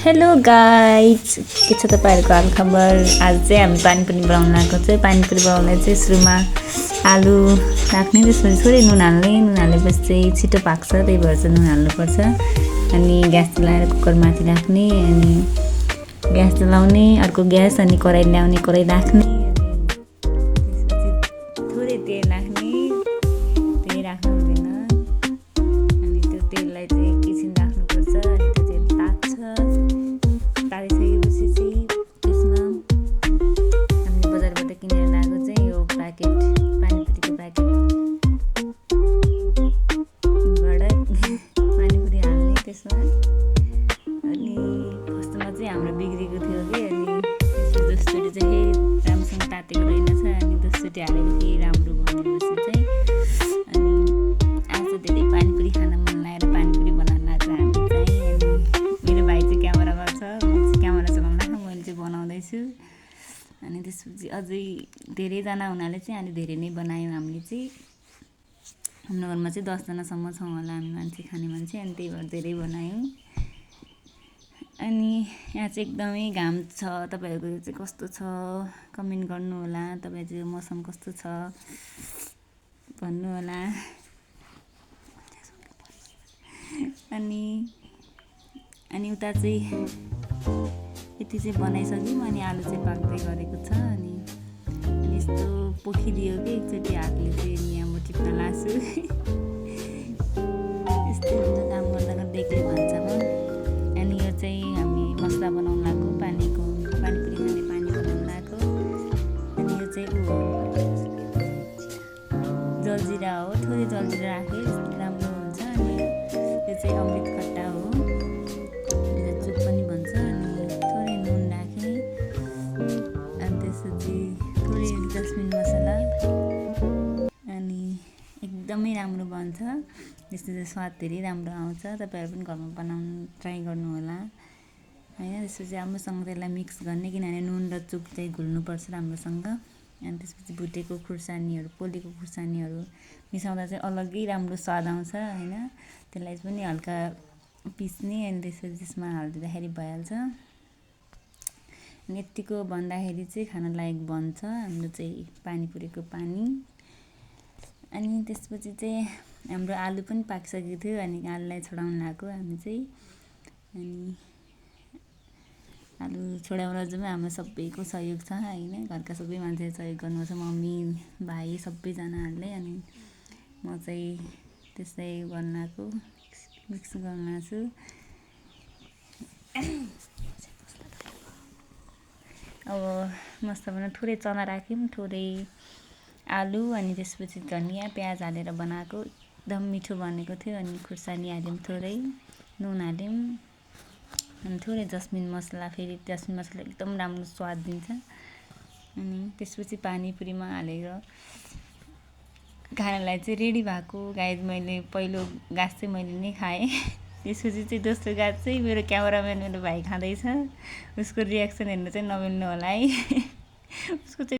Hello guys, के छ तपाईँहरूको हालखबर। आज चाहिँ हामी पानीपुरी बनाउन आएको चाहिँ पानीपुरी बनाउँदा चाहिँ सुरुमा आलु राख्ने, त्यसपछि थोरै नुन हालेपछि चाहिँ छिटो पाक्छ, त्यही भएर चाहिँ नुन हाल्नुपर्छ। अनि ग्यास चलाएर कुकर माथि राख्ने, अनि ग्यास चलाउने, अर्को ग्यास, अनि कराही ल्याउने, कराही राख्ने, त्यसपछि थोरै तेल राख्ने, त्यही राख्नु हुँदैन। अनि त्यो तेललाई चाहिँ एकैछिन राख्नुपर्छ। अनि त्यो तेल तारिसकेपछि चाहिँ त्यसमा हामीले बजारबाट किनेर ल्याएको चाहिँ यो प्याकेट, पानीपुरीको प्याकेटबाट पानीपुरी हाल्ने त्यसमा। अनि फर्स्टमा चाहिँ हाम्रो बिग्रेको थियो कि, अनि त्यसपछि दोस्रोचोटि चाहिँ राम्रोसँग तातेको रहेनछ, अनि दोस्रोचोटि हालेको फेरि राम्रो बनेपछि चाहिँ। अनि आज धेरै पानीपुरी खान मन लागेर पानीपुरी बनाउन आएको हामी चाहिँ। अनि मेरो भाइ चाहिँ क्यामेरामा छ, क्यामेरा चलाउँदा मैले चाहिँ बनाउँदैछु। अनि त्यसपछि अझै धेरैजना हुनाले चाहिँ अलि धेरै नै बनायौँ हामीले चाहिँ। हाम्रो घरमा चाहिँ 10जनासम्म छौँ होला हामी मान्छे, खाने मान्छे, अनि त्यही भएर धेरै बनायौँ। अनि यहाँ चाहिँ एकदमै घाम छ। तपाईँहरूको चाहिँ कस्तो छ कमेन्ट गर्नु होला। तपाईँ चाहिँ मौसम कस्तो छ भन्नु होला। अनि उता चाहिँ यति चाहिँ बनाइसक्यौँ। अनि आलु चाहिँ पाक्दै गरेको छ। अनि यस्तो पोखिदियो कि एकचोटि हातले चाहिँ यहाँ म टिप्न लाग्छु। यस्तो हुन्छ काम गर्दा गर्दा एक्लै भन्छ म। अनि यो चाहिँ हामी मसला बनाउन लाग्यो, पानीपुरी खाने पानी बनाउन लाग्यो। अनि यो चाहिँ जलजिरा हो, थोरै जलजिरा राखेँ राम्रो हुन्छ। अनि यो चाहिँ अमृत खट्टा हो, चुप पनि भन्छ। अनि थोरै नुन राखेँ, अनि त्यसपछि थोरै जस्मिन मसला, अनि एकदमै राम्रो बन्छ। त्यसले चाहिँ स्वाद धेरै राम्रो आउँछ। तपाईँहरू पनि घरमा बनाउनु ट्राई गर्नु होला होइन। त्यसपछि राम्रोसँग त्यसलाई मिक्स गर्ने, किनभने नुन र चुक चाहिँ घुल्नुपर्छ राम्रोसँग। अनि त्यसपछि भुटेको खुर्सानीहरू, पोलेको खुर्सानीहरू मिसाउँदा चाहिँ अलग्गै राम्रो स्वाद आउँछ होइन। त्यसलाई पनि हल्का पिस्ने, अनि त्यसपछि त्यसमा हालिदिँदाखेरि भइहाल्छ। अनि यत्तिको भन्दाखेरि चाहिँ खान लायक बन्छ हाम्रो चाहिँ पानीपुरीको पानी। अनि त्यसपछि चाहिँ हाम्रो आलु पनि पाकिसकेको थियो। अनि आलुलाई छोडाउन लाग्यो हामी चाहिँ। अनि आलु छोडाउन चाहिँ हाम्रो सबैको सहयोग छ होइन। घरका सबै मान्छेले सहयोग गर्नुपर्छ, मम्मी, भाइ, सबैजनाहरूले। अनि म चाहिँ त्यसै गर्न आएको, मिक्स गर्न आएको छु। अब मस्त बनाएर थोरै चना राख्यौँ, थोरै आलु, अनि त्यसपछि धनियाँ प्याज हालेर बनाएको एकदम मिठो बनेको थियो। अनि खुर्सानी हाल्यौँ, थोरै नुन हाल्यौँ, अनि थोरै जस्मिन मसला, फेरि जस्मिन मसला एकदम राम्रो स्वाद दिन्छ। अनि त्यसपछि पानीपुरीमा हालेर खानालाई चाहिँ रेडी भएको। गाइज मैले पहिलो गाँस चाहिँ मैले नै खाएँ। त्यसपछि चाहिँ दोस्रो गाँस चाहिँ मेरो क्यामेराम्यान, मेरो भाइ खाँदैछ। उसको रियाक्सन हेर्नु चाहिँ नबिल्नु होला है। उसको चाहिँ